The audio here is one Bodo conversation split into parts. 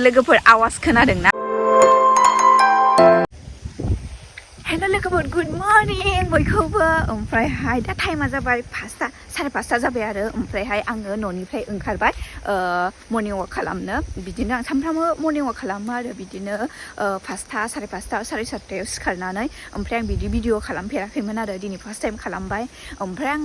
लोगोफोर आवाज खोनादोंना हेल' लोगोफोर गुड मर्निं बयखौबो ओमफ्रायहाय दा टाइमा जाबाय 5:30 जाबाय आरो ओमफ्रायहाय आङो न'निफ्राय ओंखारबाय मर्निं वाक खालामनो बिदिनो आं सानफ्रामबो मर्निं वाक खालामो आरो बिदिनो 5:00 5:30 7:30 सिखारनानै ओमफ्राय आं बिदि भिडिअ खालामफेराखैमोन आरो दिनै फार्स्ट टाइम खालामबाय ओमफ्राय आं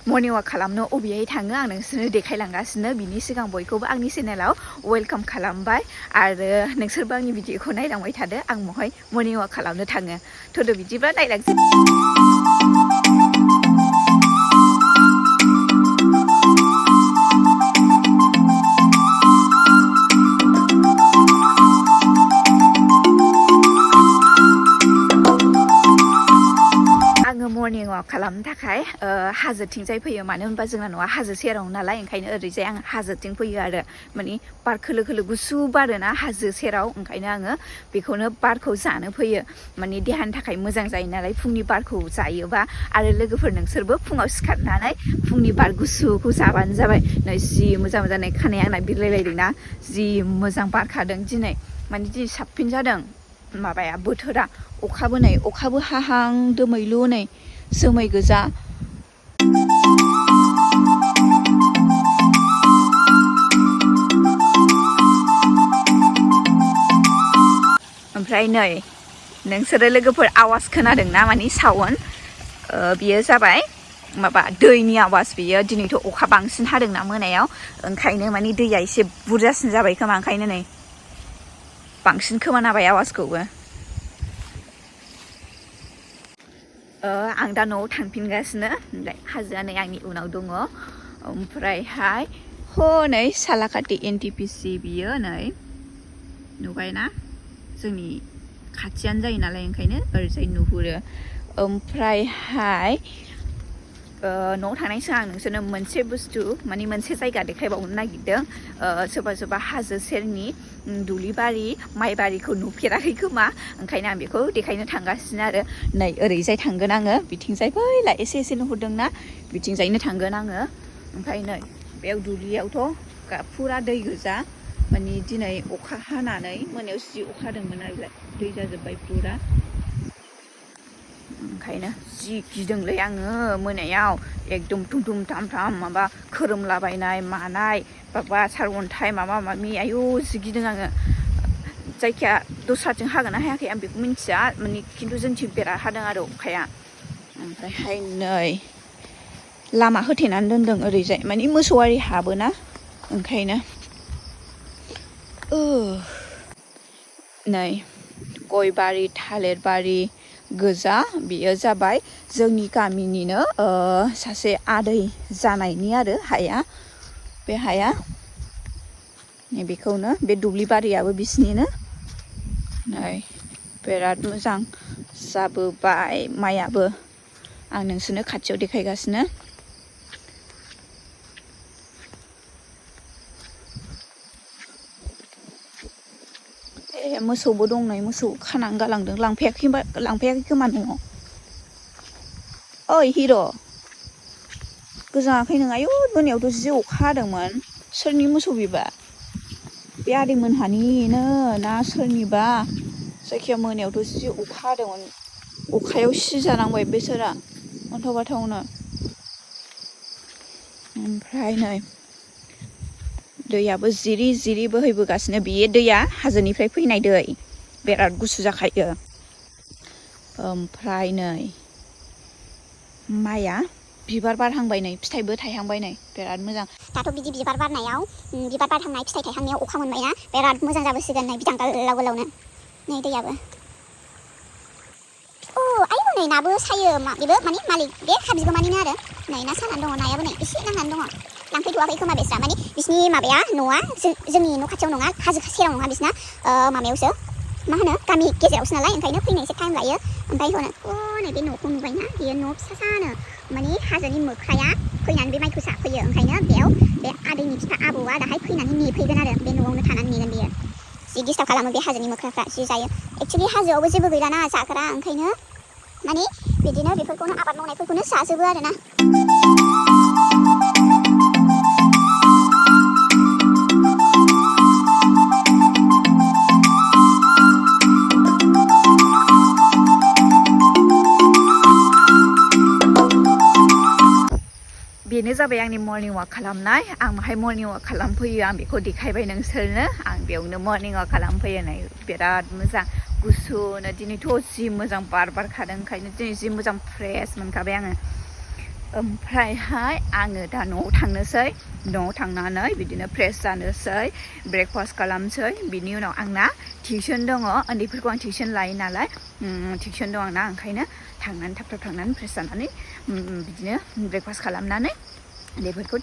मर्निं वाक खालामनो अबेहाय थाङो आं नोंसोरनो देखायलांगासिनो बिनि सिगां बयखौबो आंनि चेनेलाव वेलकाम खालामबाय आरो नोंसोरबो आंनि भिडिअखौ नायलांबाय थादो आं महाय मर्निं वाक खालामनो थाङो थ'दो बिदिब्ला नायलांसै मर्निं वाक खालामनो थाखाय हाजोथिंजाय फैयो मानो होनबा जोंना न'आ हाजो सेराव नालाय ओंखायनो ओरैजाय आं हाजोथिं फैयो आरो माने बार खोलो खोलो गुसु बारोना हाजो सेराव ओंखायनो आङो बेखौनो बारखौ जानो फैयो माने देहानि थाखाय मोजां जायो नालाय फुंनि बारखौ जायोबा आरो लोगोफोर नोंसोरबो फुङाव सिखारनानै फुंनि बार गुसुखौ जाबानो जाबाय नै जि मोजां मोजां खानाया आंना बिरलायलायदोंना जि मोजां बारखादों दिनै माने दिनै साबसिन जादों माबाया बोथोरा अखाबो हाहां दोमैलु नै जोमै गोजा ओमफ्राय नै नोंसोरो लोगोफोर आवाज खोनादोंना माने साउन्ड बियो जाबाय माबा दैनि आवाज बियो दिनैथ' अखा बांसिन हादोंना मोनायाव ओंखायनो माने दैया एसे बुरजासिन जाबाय खोमा ओंखायनो नै बांसिन खोनाबाय आवाजखौबो आं दा न'आव थांफिनगासिनो ओमफ्राय हाजोआ नै आंनि उनाव दङ ओमफ्रायहाय हनै सालाकाटि NTPC बियो नै नुबायना जोंनि खाथियानो जायो नालाय ओंखायनो ओरैजाय नुहुरो ओमफ्रायहाय न'आव थांनायनि सिगां आं नोंसोरनो मोनसे बुस्थु माने मोनसे जायगा देखायबावनो नागिरदों सोरबा हाजो सेरनि दुब्लिबारि माइबारिखौ नुफेराखै खोमा ओंखायनो आं बेखौ देखायनो थांगासिनो आरो नै ओरैजाय थांगोन आङो बिथिंजाय बैला एसे नुहुरदोंना बिथिंजायनो थांगोन आङो ओमफ्राय नै बेयाव दुब्लियावथ' फुरा दै गोजा माने दिनै अखा हानानै मोनायाव जि अखा हादोंमोन आरो दै जाजोब्बाय फुरा ओंखायनो जि गिदोंलै आङो मोनायाव एकदम दुम थाम माबा खोरोमलाबायनाय मानाय माबा सारअन्थाइ माबा माबि आयु जि गिदों आङो जायखिया दस्राथिं हागोन ना हायाखै आं बेखौ मिन्थिया माने खिन्थु जोंथिं बिराद हादों आरो अखाया ओमफ्रायहाय नै लामा होथेनानै दोनदों ओरैजाय माने मोसौआरि हाबोना ओंखायनो नै गय बारि थालिर बारि गोजा बियो जाबाय जोंनि गामिनिनो सासे आदै जानायनि आरो हाया बे हाया बेखौनो बे दुब्लि बारियाबो बिसिनिनो नै बिराद मोजां जाबोबाय माइयाबो आं नोंसोरनो खाथियाव देखायगासिनो मोसौबो दं नै मोसौ खानानै गालांदों लांफैयाखै खोमा न'आव ओइ हिर' गोजाङाखै नों आयु मोनायावथ' जि अखा हादोंमोन सोरनि मोसौ बिबा बे आदैमोनहानिनो ना सोरनिबा जायखिया मोनायावथ' जि अखा हादोंमोन अखायाव सिजानांबाय बेसोरा अन्थाव बाथावनो ओमफ्राय नै दैयाबो जिरि बोहैबोगासिनो बे दैया हाजोनिफ्राय फैनाय दै बिराद गुसु जाखायो ओमफ्राय नै माइया बिबार बारहांबाय नै फिथाइबो थायहांबाय नै बिराद मोजां दाथ' बिदि बिबार बारनायाव बिबार बारहांनाय फिथाइ थायहांनायाव अखा मोनबायना बिराद मोजां जाबोसिगोन नै बिदां गोलावनो नै दैयाबो आयौ नै नाबो सायो बेबो माने मालिक बे हा बिगोमानिनो आरो नै ना सानानै दङ नायाबो नै एसे नांनानै दङ लांफैथ'वाखै खोमा बेस्रा माने बिसिनि माबाया न'आ जोंनि न' खाथियाव नङा हाजो सेराव नङा बिसिना माबायावसो मा होनो गामि गेजेरावसो नालाय ओंखायनो फैनो एसे टाइम लायो ओमफ्राय नै बे न'खौ नुबायना बेयो न' फिसासानो माने हाजोनि मोख्राया फैनानै बे माइखौ जाफैयो ओंखायनो बेयाव बे आदैनि बिफा आबौआ दाहाय फैनानै नेफैगोन आरो बे न'आवनो थानानै नेगोन बेयो जि डिस्टार्ब खालामो बे हाजोनि मोख्राफ्रा जि जायो एक्सुवेलि हाजोआवबो जेबो गैलाना जाग्रा ओंखायनो माने बिदिनो बेफोरखौनो आबाद मावनायफोरखौनो जाजोबो आरोना जाबाय आंनि मर्निं वाक खालामनाय आं माहाय मर्निं वाक खालामफैयो आं बेखौ देखायबाय नोंसोरनो आं बेयावनो मर्निं वाक खालामफैयो नै बिराद मोजां गुसुनो दिनैथ' जि मोजां बार बारखादों ओंखायनो दिनै जि मोजां फ्रेस मोनखाबाय आङो ओमफ्रायहाय आङो दा न'आव थांनोसै न'आव थांनानै बिदिनो फ्रेस जानोसै ब्रेकफास्ट खालामसै बिनि उनाव आंना टिउसन दङ उन्दैफोरखौ आं टिउसन लायो नालाय टिउसन दं आंना ओंखायनो थांनानै थाब थाब थांनानै फ्रेस जानानै बिदिनो ब्रेकफास्ट खालामनानै उन्दैफोरखौ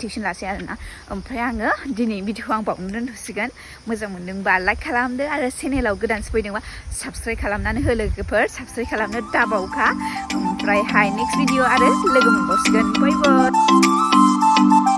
टिउसन लासै आरोना ओमफ्राय आङो दिनै भिडिअखौ आं बावनो दोनथ'सिगोन मोजां मोनदोंबा लाइक खालामदो आरो चेनेलाव गोदानसो फैदोंबा साबसक्राइब खालामनानै हो लोगोफोर साबसक्राइब खालामनो दाबावखा ओमफ्रायहाय नेक्स्ट भिडिअ आरो लोगो मोनबावसिगोन बाय बाय